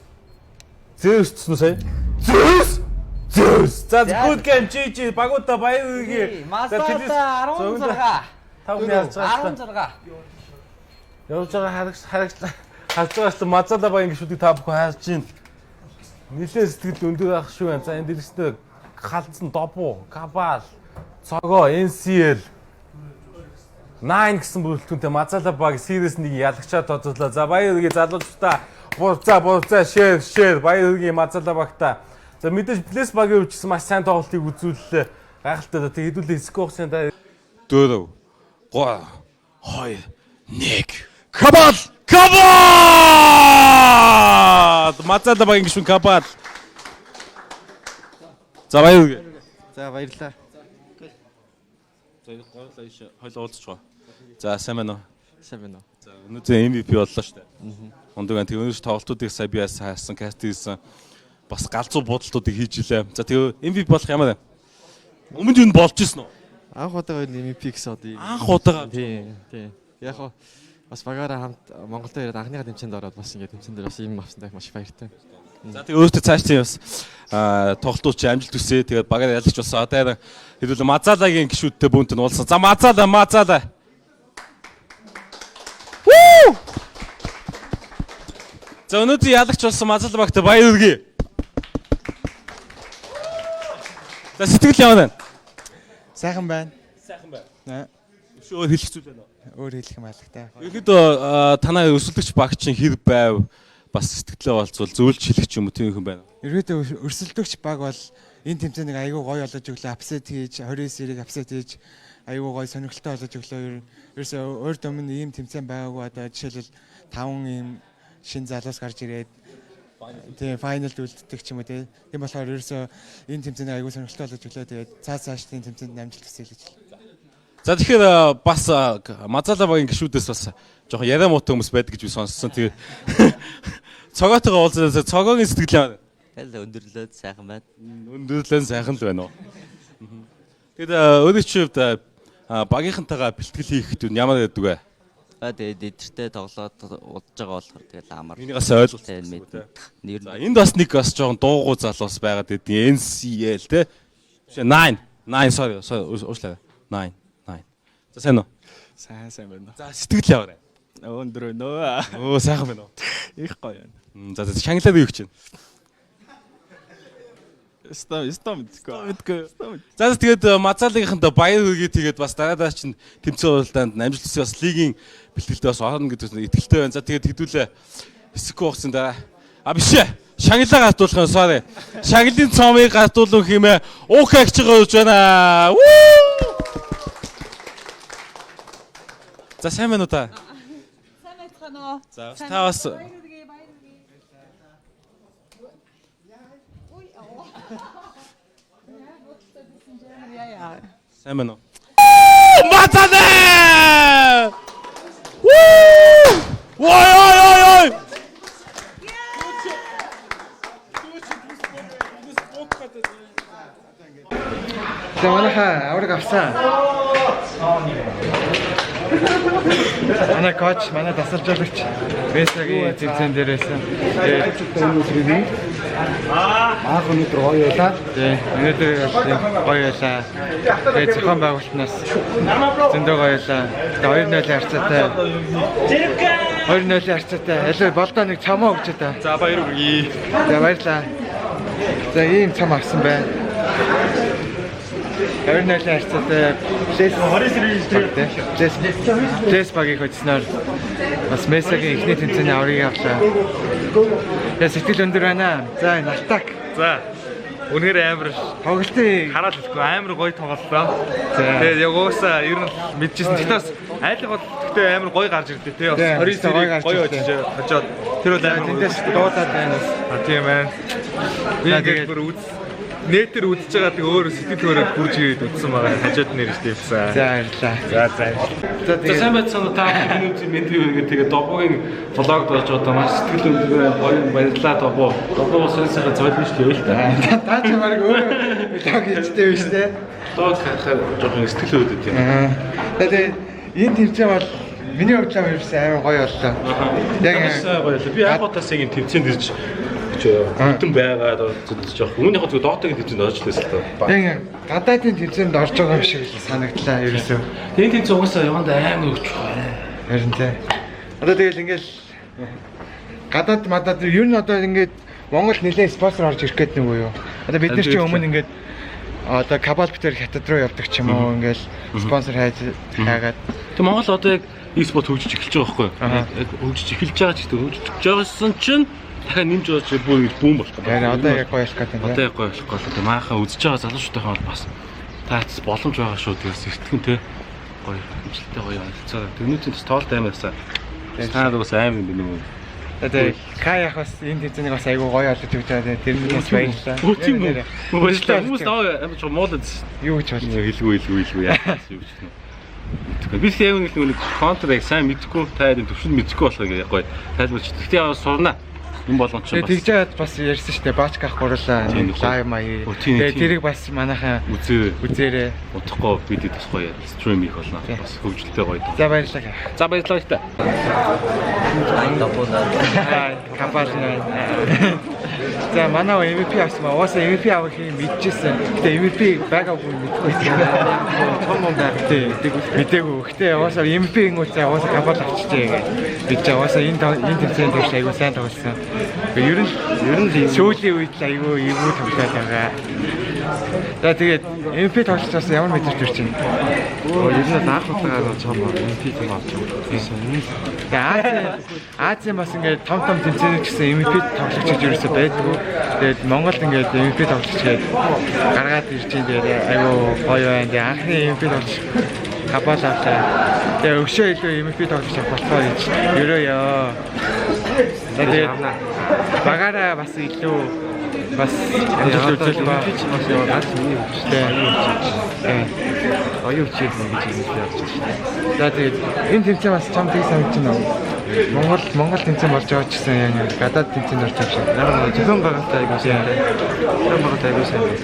[SPEAKER 4] Зөөс цэсэн сая. Зөөс! Зөөс! За good game GG багуудаа баяр хүргэе.
[SPEAKER 8] Мазала 16.
[SPEAKER 4] Та бүхэн яаж байгаа?
[SPEAKER 8] 16.
[SPEAKER 4] Явж байгаа харагч харж байгаа ч Мазала багийн гишүүдийг та бүхэн харж байна. Нилээ сэтгэл өндөр ах шүү байна. За энэ дэлгэцтэй халдсан Добу, Кабал, Цогоо, NCL 9 гэсэн бүрэлдэхүүнтэй Мазала баг Series 1-ийн ялагчаа тооцоолоо. За баяр хүргэе залуучуудаа. Буцаа буцаа share share баяр хүргэе Мазала багта. За мэдээж Блэс багийн хувьд ч гэсэн маш сайн тоглолтыг үзүүллээ. Гайхалтай. Тэг хэдүүлээ скор сайн 4 3 2 1 Кабал! Кабал! Мазала багийн гишүүн Кабал. За баяр хүргэе.
[SPEAKER 10] За баярлалаа.
[SPEAKER 4] За гоёлаа иш хойлоо уулзчих гоо. За сайн байна уу?
[SPEAKER 10] Сайн байна уу?
[SPEAKER 4] За өнөөдөр MVP боллоо шүү дээ. Ундаг байна. Тэг өнөөдөр тоглолтуудыг сая би хайсан, каст хийсэн. Бас галзуу буудалтуудыг хийж илээ. За тэгээ MVP болох ямар вэ? Өмнө нь болж исэн үү?
[SPEAKER 10] Анх удаага MVP гэсэн одоо.
[SPEAKER 4] Анх удаага.
[SPEAKER 10] Тийм, тийм. Яг хоо бас багаараа хамт Монголд ирээд анхныхаа тэмцээнд ороод бас ингээд тэмцээн дээр бас юм авсандаа маш их баяртай.
[SPEAKER 4] За тэгээ өөртөө цааш тийм бас тоглолтууд чи амжилт хүсье. Тэгээд багаар ялагч болсон. Одоо хэдүүлээ Мазалагийн гишүүдтэй бүүнт нь уулзсан. За Мазала, Мазала. Вүү! За өнөөдөр ялагч болсон Мазала багт баяр хүргэе. За сэтгэл ямар байна?
[SPEAKER 5] Сайхан байна.
[SPEAKER 4] Сайхан байна. Өөр хэлэх зүйл байна уу?
[SPEAKER 5] Өөр хэлэх юм алгатай.
[SPEAKER 4] Ерөнхийдөө танай өрсөлдөгч баг чинь хэр байв? Бас сэтгэлээ болцвол зөвлөж хэлэх ч юм уу тийм юм байна.
[SPEAKER 5] Ерөнхийдөө өрсөлдөгч баг бол энэ тэмцээнийг айгүй гоё олож өглөө upset хийж 29-ийг upset хийж айгүй гоё сонирхолтой олож өглөө. Ерөөсөө урд өмнө ийм тэмцээн байгаагүй одоо жишээлбэл 5 ийм шин залуус гарч ирээд тийм файналд үлддэг ч юм уу тийм. Тийм болохоор ерөөсөө энэ тэмцээнийг айгүй сонирхолтой олож өглөө. Тэгээд цааш цааш тийм тэмцээнд амжилт хүсье гэж.
[SPEAKER 4] За тэгэхээр бас Мазала багийн гишүүдээс бас жоохон яриа муутай хүмүүс байдаг гэж би сонссон. Тэгээд цогоотойгоо уулзсан. Цогоогийн сэтгэл ямар?
[SPEAKER 11] Тэгэл өндөрлөөд сайхан байна.
[SPEAKER 4] Өндөрлөө сайхан л байна уу? Тэгээд өөрийн чинь хувьд багийнхантайгаа бэлтгэл хийхэд ямар байдаг вэ?
[SPEAKER 11] Тэгээд эдэртэй тоглоод удаж байгаа болохоор тэгэл амар.
[SPEAKER 4] Энийг бас ойлголт
[SPEAKER 11] мэднэ.
[SPEAKER 4] За энд бас нэг бас жоохон дуугу залуус байгаад байдیں۔ NCL те. Биш 9 9 sorry sorry уушлаа. 9 9. За сайн уу?
[SPEAKER 12] Сайн сайн байна.
[SPEAKER 4] За сэтгэл яваарай.
[SPEAKER 12] Өндөр өнөө.
[SPEAKER 4] Өө сайхан байна уу?
[SPEAKER 12] Их гоё байна.
[SPEAKER 4] За за шанглаад юу гэж байна?
[SPEAKER 12] Стом мэдгүй.
[SPEAKER 4] За тэгээд Мазаалынханд баяр хүргэе, тэгээд бас дараадаа чинь тэмцээн уралдаанд амжилт хүсье, бас лигийн бэлтгэлд бас орно гэдэг нь итгэлтэй байна. За тэгээд хэдүүлээ хэсэггүй хугацаанд дараа. А биш ээ. Шагналаа гартуулах юм sorry. Шагналын цомыг гартуулах хэмээ уух агчгаа урьж байна. За сайн байна уу та?
[SPEAKER 13] Сайн байцгаана уу?
[SPEAKER 4] За та бас сайн байна уу? Мазалаа! Вуу! Ой ой ой ой!
[SPEAKER 1] За манайхаа авраг авсан. Манай коуч, манай дасгалжуулагч Весагийн тэмцээн дээр байсан.
[SPEAKER 2] Тэгээд маах өнөөдөр гоё байлаа.
[SPEAKER 1] Тийм, өнөөдөр бол гоё байлаа. Тэгээд зохион байгуулалтнаас зөндөө гоё байлаа. Тэгээд 2-0 харьцаатай. 2-0 харьцаатай. Аль болдоо нэг цамаа өгч та.
[SPEAKER 12] За баяр хүргэе.
[SPEAKER 1] За баярлалаа. За ийм цам авсан байна. 2-0 харьцаатай Плес Плес багийг хоцсноор бас Месагийн эхний тэмцээний аврыг авлаа. Тэгээ сэтгэл өндөр байна. За Нартак.
[SPEAKER 12] За үнээр амар
[SPEAKER 1] тоглолтын
[SPEAKER 12] хараад хэлэхгүй амар гоё тоглолоо. Тэгээд яг уусаа ер нь мэдчихсэн. Тэгтээ бас айлга бол тэгтээ амар гоё гарч ирдээ тий. Бас 29 гоё очиж хожоод тэр бол амар
[SPEAKER 1] тэндээс дуудаад байна бас.
[SPEAKER 12] А тийм байна. Би ингээд бүр үз нэтэр үзэж байгаа тэг өөр сэтгэл хөөрөд гүрж ирээд үзсэн байгаа. Хажууд нь ирж дэвсэн.
[SPEAKER 1] За баярлалаа.
[SPEAKER 12] За за.
[SPEAKER 1] За
[SPEAKER 4] За сайн байцгаана уу та бүхэн өнөөдрийн мэндийг хүргэе. Тэгээд Добогийн влогд орж одоо маш сэтгэл өндөр байна. Гоё баярлалаа Добо. Добо бас энэ сайхан зойлно шүү дээ л та.
[SPEAKER 1] Та ч баг өөрөө влог хийжтэй биш үү?
[SPEAKER 4] Влог харахаар жоохон сэтгэл хөдлөд юм.
[SPEAKER 1] Тэгээд энэ тэмцээн бол миний хувьд л ерөөсөө амар гоё боллоо.
[SPEAKER 4] Яг гоё боллоо. Би яг удаас яг энэ тэмцээнд ирж бүтэн байгаад жоох. Үүнийхээ зөв Дотагийн тэмцээнд орж лээс л та.
[SPEAKER 1] Яг гадаадын тэмцээнд орж байгаа юм шиг санагдлаа ерөөсөө.
[SPEAKER 4] Энэ тэмцээн угаасаа яванд амар өгч байгаа.
[SPEAKER 1] Харин тий. Одоо тэгэл ингээл гадаад мадад ер нь одоо ингээд Монгол нэлээд спонсор орж ирэх гээд нэг үү юу. Одоо бид нар чинь өмнө ингээд одоо Кабал битэр хятад руу явдаг ч юм уу ингээл спонсор хайж хайгаад.
[SPEAKER 4] Тэг Монгол одоо яг e-sport хөгжиж эхэлж байгаа байхгүй юу? Яг хөгжиж эхэлж байгаа ч гэдэг хөгжиж байгасан чинь дахиад нэмж орж бүр ингэж бүүн болох
[SPEAKER 1] гэдэг. Одоо яг гоё болох гэдэг.
[SPEAKER 4] Одоо яг гоё болох гэдэг. Маахан үзэж байгаа залуучуудынхаа бол бас таац боломж байгаа шүү. Тэгээс эртгэн те гоё амжилттай гоё харилцаа. Тэрнүүтийн бас тоолт амар байсан. Та нар бас амар юм байна уу?
[SPEAKER 1] Тэгээ Каях бас энэ тэмцээнийг бас айгүй гоё олж өгч байгаа. Тэрний бас баярлалаа.
[SPEAKER 4] Тийм үү? Баярлалаа. Хүмүүс наваа амар ч муулаад
[SPEAKER 1] юу гэж болж
[SPEAKER 4] хэлгүй хэлгүй хэлгүй яа юу гэж нэ. Би яг нэг контр яг сайн мэдэхгүй та энэ төвшөнд мэдэхгүй болохоор яг гоё тайлбарч. Гэхдээ яа сурна. Энэ болгон ч бас
[SPEAKER 1] тэгж жаад бас ярьсан шүү дээ. Бач гах гурлаа лайв маяг. Тэгээ тэрийг бас манайхан үзээрэй.
[SPEAKER 4] Удахгүй бид бас гоё стрим хийх болно. Бас хөгжилтэй гоё.
[SPEAKER 1] За баярлалаа.
[SPEAKER 4] За баярлалаа та.
[SPEAKER 1] Кабал. За манай MVP авсан ба угаасаа MVP авахыг мэдчихсэн. Гэтэ MVP байгаагүй мэдэхгүй байсан.
[SPEAKER 10] Том юм байх
[SPEAKER 1] тий. Мэдээгүй. Гэтэ угаасаа MVP ингүүл за угаасаа Кабал авчижээ гэж. Би ч угаасаа энэ тэмцээнд тэгш айгүй сайн тоглосон. Ер нь сүүлийн үед л айгүй эвгүй тоглоод байгаа. За тэгээд MVP тоглож бас ямар мэдрэмж төрж байна?
[SPEAKER 10] Ер нь анх удагаар чам MVP том авч байсан.
[SPEAKER 1] Тэгээд Азийн бас ингээд том том тэмцээнүүд гэсэн MVP тоглогч гэж ерөөсөй байдгүй. Тэгээд Монголд ингээд MVP тоглогч гээд гаргаад ирж байна. Тэгээд айгүй гоё байна. Тэгээд анхны MVP тоглогч Кабал авлаа. Тэгээд өшөө илүү MVP тоглогч авах болохоор гэж ерөөё. За тэгээд багаараа бас илүү бас амжилт үзүүлэх ба.
[SPEAKER 10] Бас яа ганц миний хөвчтэй. Оюун хичээл мөн гэж юм би бодож байна.
[SPEAKER 1] За тэгээд энэ тэмцээн бас чам тийг санагдаж байна уу? Монгол тэмцээн болж байгаа ч гэсэн яг гадаад тэмцээнд орж байгаа юм шиг.
[SPEAKER 10] Яг зохион байгуулалт айгуу сайн. Зохион байгуулалт айгуу сайн байж.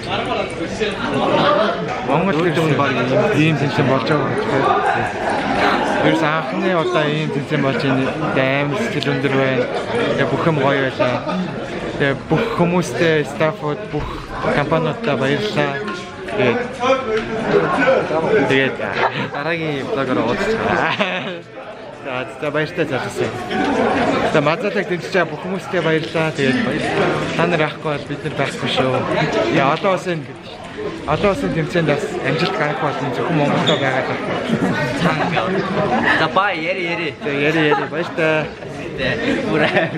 [SPEAKER 1] Монгол тэмцээн баг ийм тэмцээн болж байгаа гэж байна. Ерөөс анхны удаа ийм тэмцээн болж байна. Тэгээ амар сэтгэл өндөр байна. Тэгээ бүх юм гоё байлаа. Тэгээ бүх хүмүүстэй, стаффууд, бүх компаниудаа баярлалаа. Тэгээд
[SPEAKER 10] дараагийн vlog оор уулзчихаа.
[SPEAKER 1] За за, баяртай залуусаа. За, Мазалаг дэмжиж байгаа бүх хүмүүстээ баярлалаа. Тэгээд та нар байхгүй бол бид нар байхгүй шүү. Тэгээ олон улсын тэмцээнд бас амжилт гаргах болно, зөвхөн Монголдо байгаад байхгүй.
[SPEAKER 11] За, bye, яри яри.
[SPEAKER 1] За, яри яри, баяртай.
[SPEAKER 11] Тэ. Бүр аим.